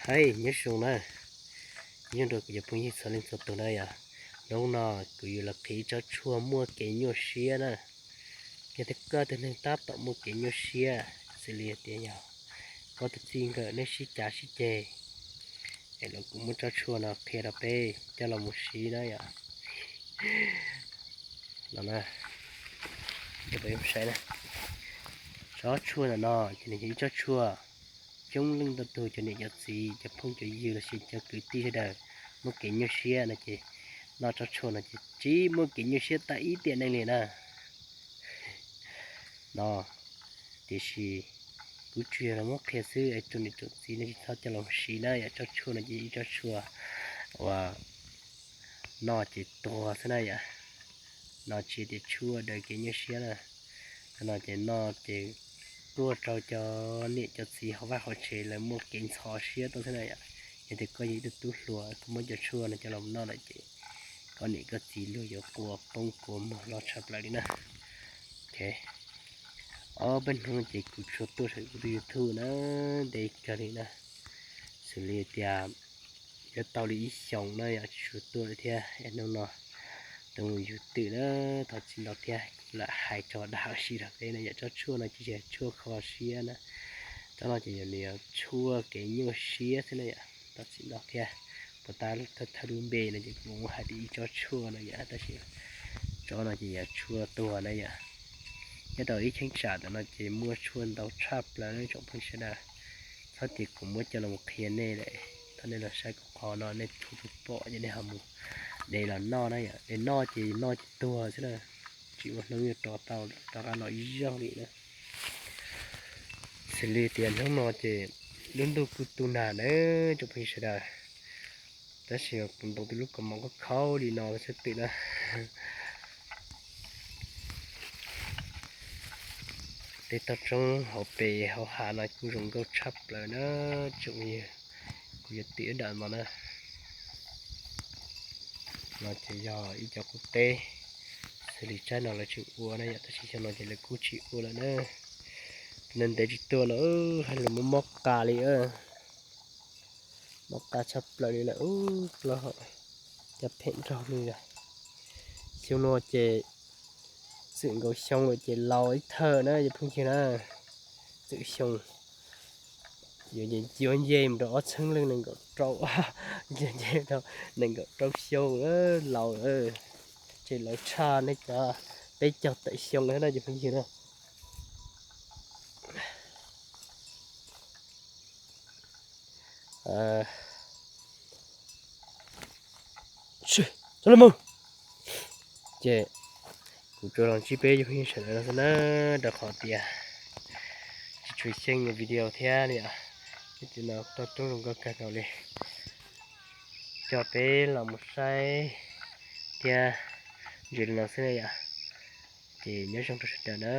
Hais nyob zoo na, nyob zoo rau kuv cov phooj ywg txhua leej txhua tus na yom. Hnub no kuv yuav los qhia ib tsob tshuaj muaj kev nyuaj siab na. Yog tias koj tus neeg tab tom muaj kev nyuaj siab, xws li tias yog koj tus txij nkawm nej sib cav sib ceg, es los kuv muab tsob tshuaj no qhia rau peb coj los mus siv na yom. No na, saib na, tsob tshuaj ntawm no ces nws yog ib tsob tshuaj coob leej ntau tus cov niam cov txiv cov phooj cov ywg los sis cov kwv tij sawv daws muaj kev nyuaj siab no ces noj tsob tshuaj no ces tsis muaj kev nyuaj siab tag ib tiam neeg li na. No, tiam sis kuv tsuas yog los muab qhia xwb es tsoom niam tsoom txiv nej tsis txhob coj los siv na yom. Tsob tshuaj no ces ib tsob tshuaj uas noj ces tuag xwb na yom. No tsis tias tshuaj daws kev nyuaj siab na. No ces noj ces tuaj rau cov niam cov txiv hauv vaj hauv tsev lawv muaj kev ntxhov siab tuaj xwb na yom. Yog tias koj yog ib tug tub hluas koj muab cov tshuaj no coj los noj lawm ces koj niam koj txiv luag yuav quas poob quas muag loj tshaj plaws li na. Ob peb hnub ces kuv tsuas tuaj saum kuv tus YouTube na, ntev kawg li na. Xws li tias yuav tau li ib xyoos na yom tsis tshua tuaj lawm thiab es hnub no tuaj mus yug twm na. Thov txim ntau thiab kuv lam hais tso dag ua si rau peb na yom. Tsob tshuaj no ces yog tshuaj kho siab na. Tsob no ces yog nws yog tshuaj kev nyuaj siab xwb na yom. Thov txim ntau thiab, puas tab thawj lub npe no ces kuv muab hais tias ib tsob tshuaj no yom, tab sis tsob no ces yog tshuaj tuag na yom. Nyob rau ib cheeb tsam ntawm no ces muaj tshuaj ntau tshaj plaws na tsoom phooj sawv daws. Txhob tias kuv muab coj los qhia nej lawm, thov nej los saib kuv qhov no nej thaum twg pom ces nej ho mus de los noj na yom. De noj ces noj ces tuag xwb na, tsis muaj hnub yuav rov tau rov qab los ib zaug li na. Xws li tias hnub no ces lub ntuj kuj tu nag na tsoom phooj ywg sawv daws, tab sis kuv ntaus tej lub kaus mom khaub khaub li no xwb twm na. Tej toj roob hauv pes hauv hav no kuj zoo nkauj tshaj plaws na tsoom phooj ywg. Kuv yuav twm ib dam no na. No ces yog ib co qub teb, xws li tsaib no lawv tseem ua na yom, tab sis xyoo no ces lawv kuj tsis ua lawm na. Ntev ntev tsis tuaj no hais lus mob mob qa li, mob qa tshaj plaws li lawm ub, plaub hau cas phem nrog li lawm. Xyoo no ces txwm nkaus xyoo lawm ces laus ib thawj na cov phooj ywg na. Txwm xyoo yuav nce mus rau ob txhiab leej nees nkaum rau, nce nce rau nees nkaum rau xyoo laus, ces laus tshaj nej cov peb caug tawm xyoo na cov phooj ywg na. Ces kuv tsuas los ntsib peb cov phooj ywg sawv daws no xwb na, rau qhov tias tsis tshua xyeej video thiab li os. Ces no toj roob zoo nkauj kawg nkaus li, coj peb los mus saib thiab ntsia li no xwb na yom. Ces nyob zoo rau sawv daws na.